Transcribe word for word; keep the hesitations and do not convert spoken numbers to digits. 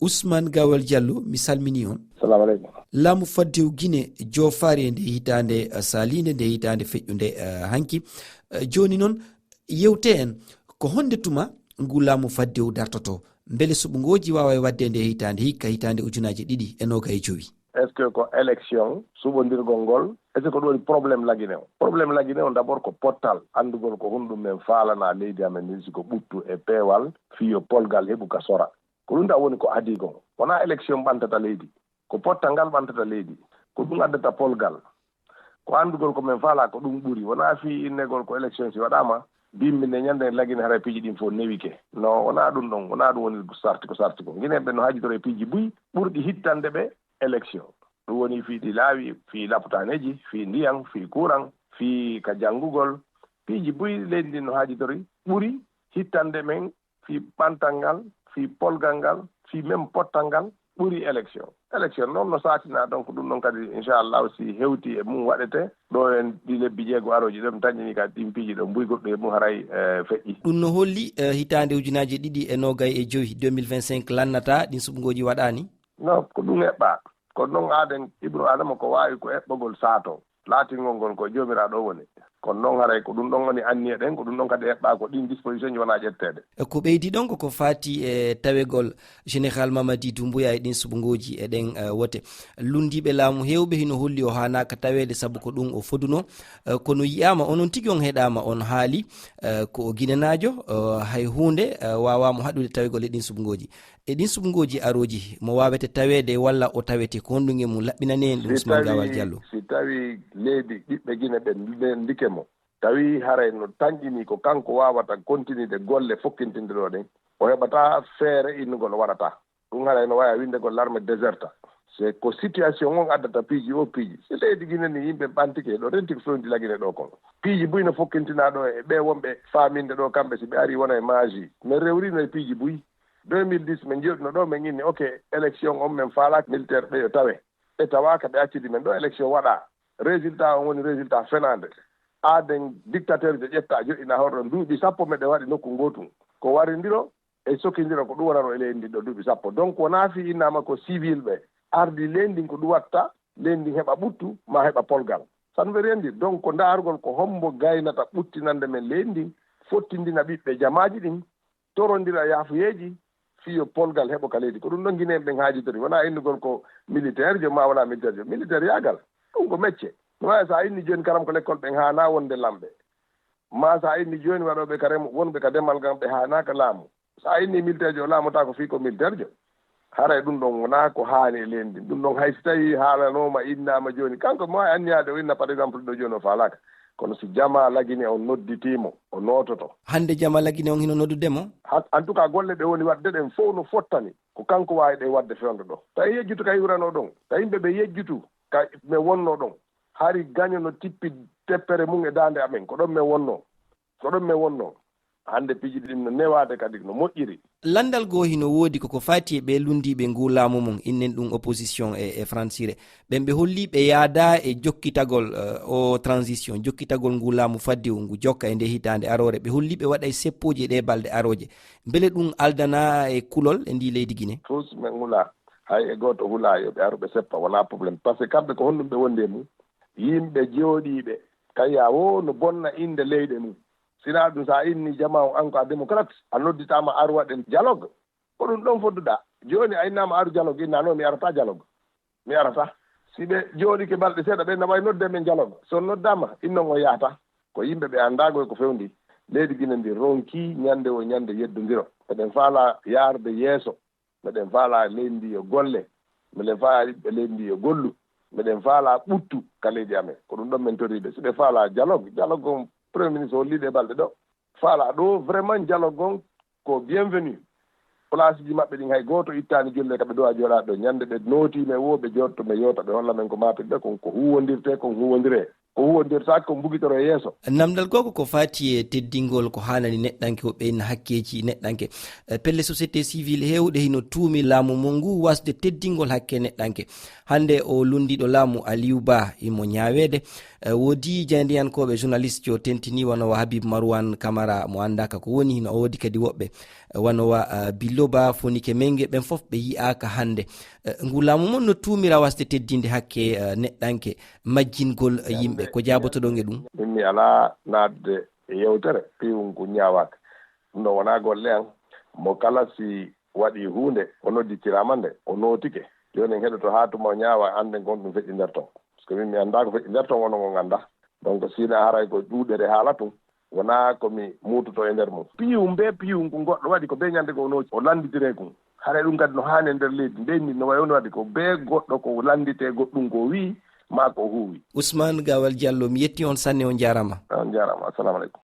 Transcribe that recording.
Ousmane Gawal Diallo, mi salmini on. Salamu aleykum. Laamu faddewu Gine joofaari e nde hitaande, eh, saliinde, nde hitaande feƴƴunde, eh, hanki. Eh, jooni noon, yewte en, ko honde tuma ngu laamu faddewu dartoto? Mbele suɓngooji waawa e waɗde e nde hitaande hikka, hitaande ujunaaji ɗiɗi e noogay e jowi? Est-ce que ko élection suɓondirgol ngol? Est-ce que ko ɗum woni problème Lagine o? Problème Lagine o, d'abord, ko pottal anndugol ko honɗum men faalana leydi amen ndin, si ko ɓuttu e peewal, fii yo polgal heɓu ka sora. Ko ɗum tan woni ko adii kon. Wonaa élection ɓantata leydi. Ko pottal ngal ɓantata leydi. Ko ɗum addata polgal. Ko anndugol ko men faalaa ko ɗum ɓuri. Wonaa fii innegol ko élection si waɗaama, bimbi nde ñande en Lagine haray piiji ɗin fof newike. No, wonaa ɗum ɗon. Wonaa ɗum woni ko sarti, ko sarti ko. Ngineeɓe no haajidoro e piiji buy ɓurɗi hittande ɓe élection. Ɗum woni fii ɗi laawi, fii laputaaneeji, fii ndiyan, fii kuuran, fii ka janngugol. Piiji buy leydi ndin no haajidori ɓuri hittande men fii ɓantal ngal, fii polgal ngal, fii même pottal ngal ɓuri élection. Élection noon no saatinaa, donc ɗum ɗon kadi, inchallahu, si hewti e mum waɗete, ɗo en ɗi lebbi jeego arooji ɗo, mi tañini kadi ɗin piiji ɗo, mbuy goɗɗo e mum haray, eh, feƴƴi. Ɗum no holli, eh, hitaande ujunaaji ɗiɗi e noogay e jowi, deux mille vingt-cinq, lannata, ɗin suɓngooji waɗaani? No, ko ɗum eɓɓaa. Ko noon aaden Ibnu Adama ko waawi ko eɓɓagol saato. Laatingol ngol ko Joomiraaɗo woni. Kono noon haray ko ɗum ɗon woni anniya ɗen, ko ɗum ɗon kadi eɓɓaa ko ɗin disposition ji wona ƴetteede. E ko ɓeydi ɗon ko ko faati e tawegol Général Mamadi Doumbouya e ɗin suɓngooji e ɗen, eh, wote. Lunndiiɓe laamu heewɓe hino holli o haanaaka taweede sabu ko ɗum o foduno. Eh, kono yiyaama onon tigi on heɗaama on haali, eh, ko o ginenaajo, eh, hay huunde, eh, waawaama haɗude tawegol e ɗin suɓngooji. E ɗin suɓngooji arooji, mo waawete taweede walla o tawete, ko honɗum e mum? Laɓɓinanee en ɗum, Ousmane Gawal Diallo. Si tawi leydi ɓiɓɓe Gine ɓe ndike mo, tawi haray no tanƴini ko kanko waawata kontinide golle fokkintinde ɗo ɗen, o heɓata feere innugol o waɗata. Ɗum haray no wawi windegol l'armée déserta. C'est ko situation on addata piiji o piiji. Si leydi Gine ni yimɓe ɓantike ɗo renti ko fewndi Lagine ɗo kon. Piiji buy no fokkintina ɗo e ɓe wonɓe faaminde ɗo kamɓe si ɓe ari wona e maaji. Men rewrino e piiji buy. Deux mille dix, men jooɗino ɗo, men inni, ok, élection on men faalaaka militaire ɓe yo tawe. Ɓe tawaaka, ɓe accidi men ɗo, élection waɗa. Résultat on woni résultat fenaande. Aaden dictateur jo ƴetta, joɗɗina hoto duuɓi sappo meɗen waɗi nokku ngootu. Ko warindiro e sokindiro, ko ɗum wonano e leydi ndi ɗo duuɓi sappo. Donc, wonaa fii innama ko civil ɓe ardi leydi ndin, ko ɗum watta leydi ndin heɓa ɓuttu, ma heɓa polgal. Ça ne veut rien dire. Donc, ko ndaarugol ko hombo gaynata ɓuttinande men leydi ndin, fottindina ɓiɓɓe jamaaji ɗin, torondira yaafuyeeji, fii yo polgal heɓo ka leydi. Ko ɗum ɗon Gineeɓe ɓen haajidori. Wonaa innugol ko militaire jo ma wonaa militaire jo. Militaire yaagal. Ɗum ko mecce. No waawi so a inni jooni karam ko lekkol ɓen haanaa wonde lamɓe. Ma so a inni jooni waɗooɓe ka remo, wonɓe ka demal ngal ɓe haanaaka laamu. So a inni militaire jo, laamotaako fii ko militaire jo. Haray ɗum ɗon wonaa ko haani e leydi ndin. Ɗum ɗon hay si tawii haalanooma, innaama jooni. Kanko mo waawi anniyaade o inna, par exemple, ɗo jooni o faalaaka. Kono si jamaa Lagine on nodditii mo, o noototo. Hannde jamaa Lagine on hino noddude mo? Ha-, en tout cas, golle ɗe woni waɗde ɗen fow no fottani. Ko kanko waawi ɗe waɗde fewndo ɗo. Tawi yejjutu ka iwranoo ɗon. Tawi yimɓe ɓe yejjutu ka ɓe wonnoo ɗon. Hari gaño no tippi teppere mum e daande amen. Ko ɗon men wonnoo. Ko ɗon men wonnoo. Hannde piiji ɗin no newaade kadi no moƴƴiri. Lanndal goo hino woodi ko ko faati e ɓe lunndiiɓe nguu laamu mum, innen ɗum opposition e, e fransire. Ɓen ɓe holli ɓe yaadaa e jokkitagol, eh, o transition, jokkitagol nguu laamu faddewu ngu jokka e nde hitaande aroore. Ɓe holli ɓe waɗay seppooji e ɗee balɗe arooje. Mbele ɗum aldanaa e kulol e ndii leydi Gine? Tous men hula, hay e gooto hula yo ɓe aru ɓe seppa, wonaa problème. Parce que kamɓe ko honɗum ɓe wondi e mum? Yimɓe jooɗiiɓe, kaya wo no bonna innde leyɗe mum. Sinaa ɗum, so a inni jamaa on, an ko a démocrate, a nodditaama ar waɗen dialogue. Ko ɗum ɗon fodduɗaa. Jooni a innaama aru dialogue, innaa non mi arataa dialogue. Mi arataa. Si ɓe jooɗike balɗe seeɗa, ɓe na wawi nodde men dialogue. So noddaama, innon on yahata. Ko yimɓe ɓe anndaa ngoy ko fewndi. Leydi Gine ndi ronki ñande wo ñande yeddondiro. Eɗen faalaa yaarde yeeso. Meɗen faalaa leydi ndi yo golle. Meɗen faalaa ɓiɓɓe leydi ndi yo gollu. Meɗen faalaa ɓuttu ka leydi amen. Ko ɗum ɗon men toriiɓe. Si ɓe faalaa dialogue, dialogue on Premier ministre holliiɗe e balɗe ɗo. Faalaa ɗo vraiment dialogue on ko bienvenu. Place ji maɓɓe ɗin hay gooto ittaani jolle ka ɓe dowa jooɗaade ɗo. Ñande ɓe nooti men wo ɓe jooɗto men yewta ɓe holla men ko maapirɗe kon ko huwondirte kon huwondiree. Ko huwondirtaake ko mbugitoro e yeeso. Namdal go'o ko faati e teddingol ko haanani neɗɗanke, o ɓeyna hakkeeji neɗɗanke. Eh, pelle société civile heewɗe hino tuumi laamu mo ngu wasde teddingol hakke neɗɗanke. Hannde o lunndiiɗo laamu Aliou Ba imo ñaaweede. Eh, woodi jaayndiyankooɓe journaliste yo tentini wano wa Habib Marwan Kamara mo anndaaka ko woni, hino woodi kadi woɓɓe, eh, wano wa, eh, Billo Ba, Fonike Menge, ɓen fof ɓe yi'aaka hannde. Eh, ngu laamu mon no tuumira wasde teddinde hakke, eh, neɗɗanke, majjingol, eh, yimɓe. Ko jaabotoɗon e ɗum? Min mi alaa naatde e yewtere, piiwum ngu ñaawaaka. Ɗum ɗo wonaa golle an. Mo kala si waɗi huunde, o nodditiraama nde, o nootike. Jooni en heɗoto haa tuma o ñaawa, annden ko honɗum feƴƴi nder ton. Parce que min mi anndaa ko feƴƴi nder ton, wonno ngon anndaa. Donc, si na haray ko ɗuuɗere haala tun, wonaa ko mi muutoto e nder mum. Piiwum bee piiwum ko goɗɗo waɗi ko bee ñande ko o nooti, o lannditire kun. Haray ɗum kadi no haani e nder leydi. Ndeen min no wayi no waɗi ko bee goɗɗo ko lannditee goɗɗum ko o wi'i, maa ko o huuwi. Ousmane Gawal Diallo, mi yetti on sanne, on jaaraama. On jaaraama. Assalamu aleykum.